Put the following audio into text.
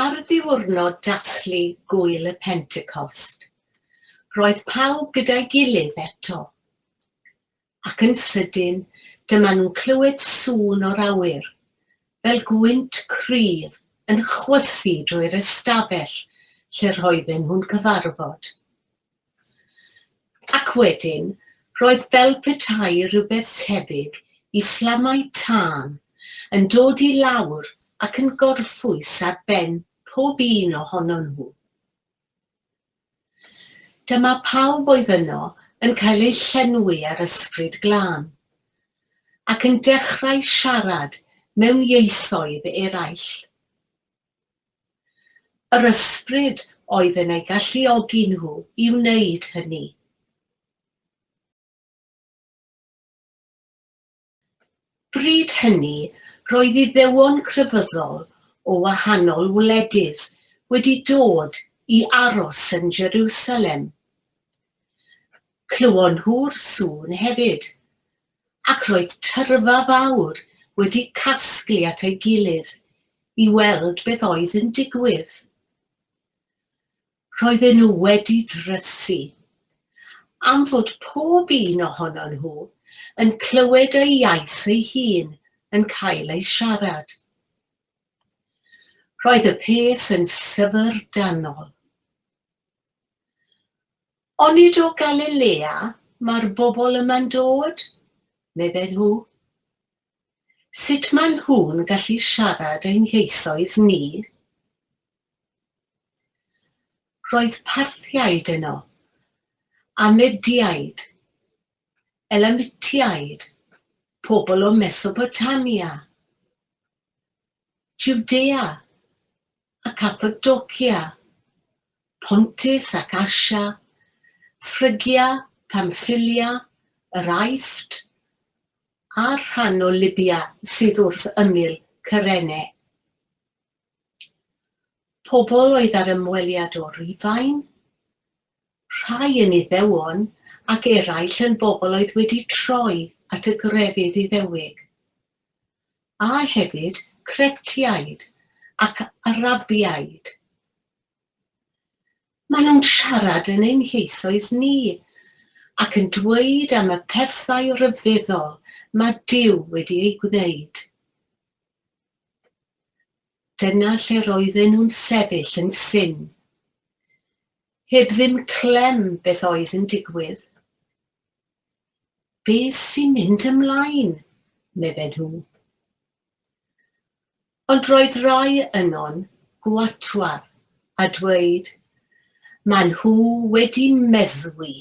Ar ddiwrnod dathlu gŵyl y Pentecost, roedd pawb gyda'i gilydd eto. Ac yn sydyn, dyma nhw'n clywed sŵn o'r awyr, fel gwynt cryf yn chwythu drwy'r ystafell lle roedden nhw'n cyfarfod. Ac wedyn, roedd fel petai rhywbeth tebyg i fflamau tân yn dod i lawr ac yn gorffwys ar ben pob un ohonon nhw. Dyma pawb oedd yno yn cael eu llenwi â'r Ysbryd Glân, ac yn dechrau siarad mewn ieithoedd eraill. Yr ysbryd oedd yn eu galluogi nhw i wneud hynny. Bryd hynny, roedd Iddewon crefyddol o wahanol wledydd wedi dod i aros yn Jeriwsalem. Clywon nhw'r sŵn hefyd, ac roedd tyrfa fawr wedi casglu at ei gilydd i weld beth oedd yn digwydd. Roedden nhw wedi drysu, am fod pob un ohonon nhw yn clywed ei iaith ei hun yn cael ei siarad. Roedd y peth yn syfrdanol. Onid o Galilea mae'r bobl yma'n dod? medden nhw. Sut maen nhw'n gallu siarad ein hieithoedd ni? Roedd Parthiaid yno, a Mediaid, Elamitiaid, pobl o Mesopotamia, Jwdea a Cappadocia, Pontus ac Asia, Ffrygia, Pamffilia, yr Aifft, a'r rhan o Libya sydd wrth ymyl Cyrene. Pobl oedd ar ymweliad o Rufain, rhai yn Iddewon ac eraill yn bobl oedd wedi troi at y grefydd Iddewig, a hefyd Cretiaid ac Arabiaid. Maen nhw'n siarad yn ein hieithoedd ni ac yn dweud am y pethau rhyfeddol mae Duw wedi eu gwneud. Dyna lle roedden nhw'n sefyll yn syn, heb ddim clem beth oedd yn digwydd. Beth sy'n mynd ymlaen? medden nhw. Ond roedd rai yno'n gwatwar a dweud, Maen nhw wedi meddwi.